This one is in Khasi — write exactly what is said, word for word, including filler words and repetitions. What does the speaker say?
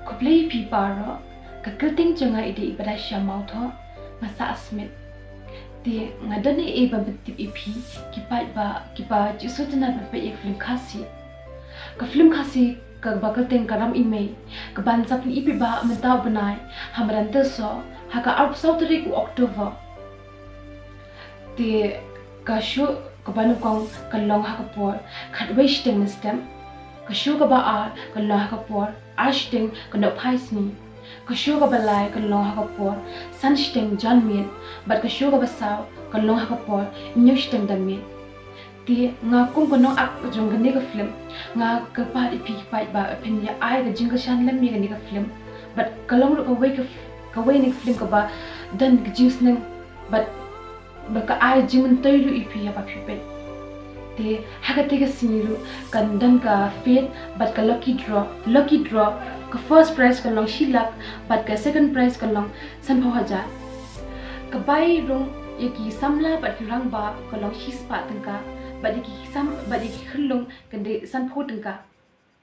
Khublei phi baroh, ka kyrteng jong nga i dei i Padasha Mawthoh, nga sah Smit. Te nga don ei ei ban pyntip ïa phi ki paidbah kiba ju sngewtynnat ban peit ïa ka film Khasi. Ka film Khasi kaba kyrteng Ka Ram I Mei, kaban sa pyni ïa phi ba mynta u bnai ha madan Tuesday ha ka arphew saw tarik u October. Te ka show kaba nyngkong ka long ha ka por khatwei shiteng mynstep. Ka show kaba ar ka long ha ka por ar shiteng ka nongphai sngi. Ka show kaba lai ka long ha ka por san shiteng janmiet. Bad ka show kaba saw ka long ha ka por hynñiew shiteng janmiet. Te nga kum ka nongakt jong kane ka film, nga kyrpad ïa phi ki paidbah ba phin ïa ai ka jingkyrshan lem ïa kane ka film. Bad ka long ruh kawei ka f-, kawei na ki film kaba don ka jingsneng bad ba ka ai jingmyntoi ruh ïa phi haba phi peit. Te ha kata ka sngi ruh kan don ka fete bad ka lucky draw. Lucky draw, ka first prize ka long shi lak bad ka second prize ka long sanphew hajar. Ka bai rung ïa ki samla bad ki rangbah ka long shispah tyngka, bad ïa ki sam, bad ïa ki khyllung kan dei sanphew tyngka.